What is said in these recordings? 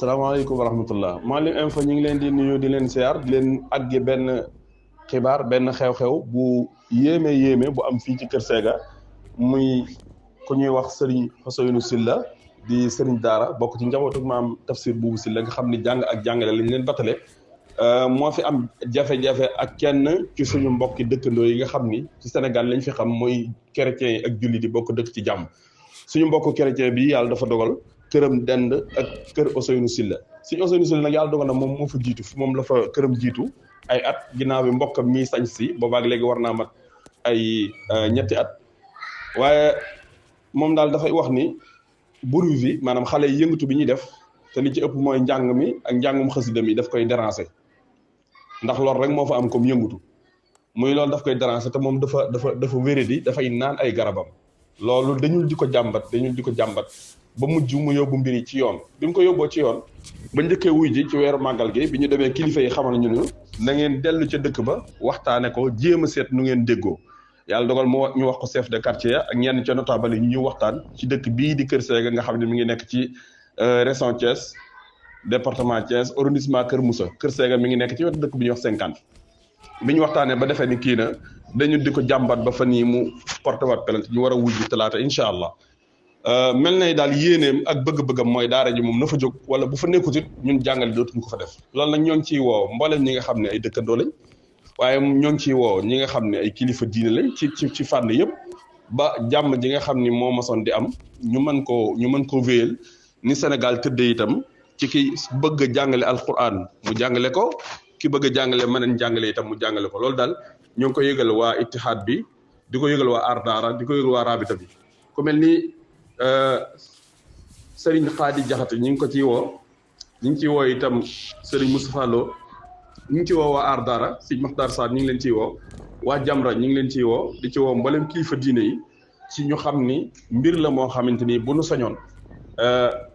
salaamaaleykum wa rahmatullah Mouhalim Info ñu ngi leen di nuyu di leen siyaar di leen àgge benn xibaar benn xew-xew bu yéeme bu am fii ci Kër Sega muy ku ñuy wax Serigne Ousseynou Sylla di Serigne Daara bokk ci njabootu maam Tafsir Boubou Sylla nga xam ni jàng ak jàngale lañ leen batale moo fi am jafe-jafe ak kenn ci suñu mbokki dëkkandoo yi nga xam ni ci Sénégal lañ fi xam mooy chrétiens yi ak jullit yi bokk dëkk ci jàmm suñu mbokk chrétien bi yàlla dafa dogal këram dend ak kër Ousseynou Sylla suñu Ousseynou Sylla nag yàlla dogal na moom moo fa jiitu moom la fa këram jiitu ay at ginnaaw bi mbokkam mii sañ si boobaak léegi war naa mat ay ñetti at waaye moom daal dafay wax ni bruit bi maanaam xale yi yëngatu bi ñuy def te li ci ëpp mooy njàng mi ak njàngum xasida mi daf koy déranger ndax loolu rek moo fa am comme yëngatu muy loolu daf koy déranger te moom dafa wéradi dafay naan ay garabam loolu dañul di ko jàmbat ba mujj mu yóbbu mbir yi ci yoon bi mu ko yóbboo ci yoon ba njëkkee wuy ji ci weeru màggal gi bi ñu demee kilifa yi xamal ñu ne na ngeen dellu ca dëkk ba waxtaane ko jéem a seet nu ngeen déggoo yàlla dogal ñu wax ko chef de quartier ak ñenn ca notable yi ñu waxtaan ci dëkk bii di Kër Sega nga xam ne mi ngi nekk ci région Thiès département Thiès arrondissement Kër Moussa Kër Sega mi ngi nekk ci wetu dëkk bi ñuy wax 50 bi ñu waxtaanee ba defee ni kii na dañu di ko jàmbat ba fa nii mu porté waat plainte ñu war a wujj talaata incha allah mel na daal yéeneem ak bëgg-bëggam mooy daara ji moom na fa jóg wala bu fa nekkut it ñun jàngale dootuñu ko fa def loolu nag ñoo ngi ciy woo mbooleem ñi nga xam ne ay dëkkandoo lañ waaye ñoo ngi ciy woo ñi nga xam ne ay kilifa diine lañ ci fànn yëpp ba jàmm ji nga xam ni moo masoon di am ñu mën koo wéyal ni Sénégal tëddee itam ci ki bëgg a jàngale alquran mu jàngale ko ki bëgg a jàngale mëneen jàngale itam mu jàngale ko loolu daal ñoo ngi ko yëgal waa ittihaad bi di ko yëgal waa Aar Daara di ko yëgal waa Rabita bi ku mel ni Serigne Khady Diakhaté ñu ngi ko ciy woo ñu ngi ciy woo itam Serigne Moustapha Lo ñu ngi ciy woo waa Aar Daara Serigne Makhtar Sarr ñu ngi leen ciy woo waa Jamra ñu ngi leen ciy woo di ci woo mboolem kilifa diine yi ci ñu xam ni mbir la moo xamante ni bu nu sañoon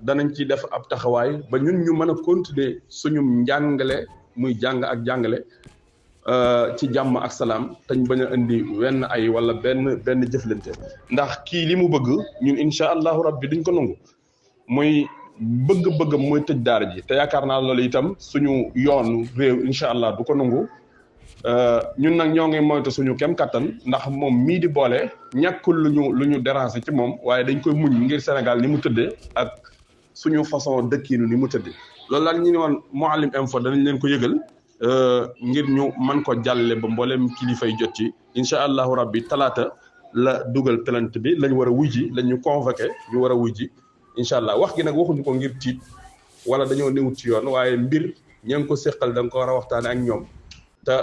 danañ ci def ab taxawaay ba ñun ñu mën a continuer suñu njàngale muy jàng ak jàngale ci jàmm ak salaam tañ bañ a indi wenn ay wala benn jëflante ndax kii li mu bëgg ñun incha allahu rabbi duñ ko nangu muy bëgg-bëggam mooy tëj daara ji te yaakaar naa loolu itam suñu yoonu réew incha allah du ko nangu ñun nag ñoo ngi moytu suñu kem kattan ndax moom mii di boole ñàkkul lu ñu déranger ci moom waaye dañ koy muñ ngir Sénégal ni mu tëddee ak suñu façon dëkkiinu ni mu tëddee loolu daal ñu ne woon Mouhalim Info danañ leen ko yëgal ngir ñu mën ko jàlle ba mboolem kilifa yi jot ci incha allahu rabbi talaata la dugal plainte bi lañ war a wujji lañ ñu convoqué ñu war a wujji incha allah wax gi nag waxuñu ko ngir tiit wala dañoo newut ci yoon waaye mbir ña ngi ko séqal da nga ko war a waxtaane ak ñoom te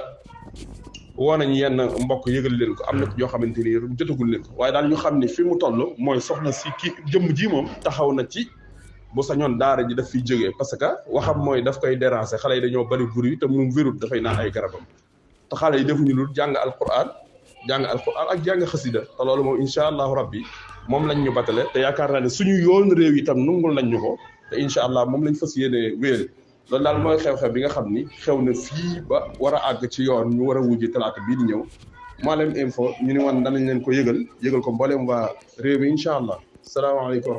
woo nañ yenn mbokk yëgal leen ko am na ñoo xamante ni jotagul leen ko waaye daal ñu xam ni fi mu toll mooy soxna si kii jëmm ji moom taxaw na ci bu sañoon daara ji daf fiy jógee parce que waxam mooy daf koy déranger xale yi dañoo bari bruit te moom wérut dafay naan ay garabam te xale yi defuñu lu jàng alquran ak jàng xasida te loolu moom incha allahu rabbi moom lañ ñu batale te yaakaar naa ne suñu yoon réew itam nungul nañ ñu ko te incha allah moom lañ fas yéene wéer loolu daal mooy xew-xew bi nga xam ni xew na fii ba war a àgg ci yoon ñu war a wujji talaata bii di ñëw Mouhalim Info ñu ni woon danañ leen ko yëgal ko mbooleem waa réew mi incha allah salaamaaleykum.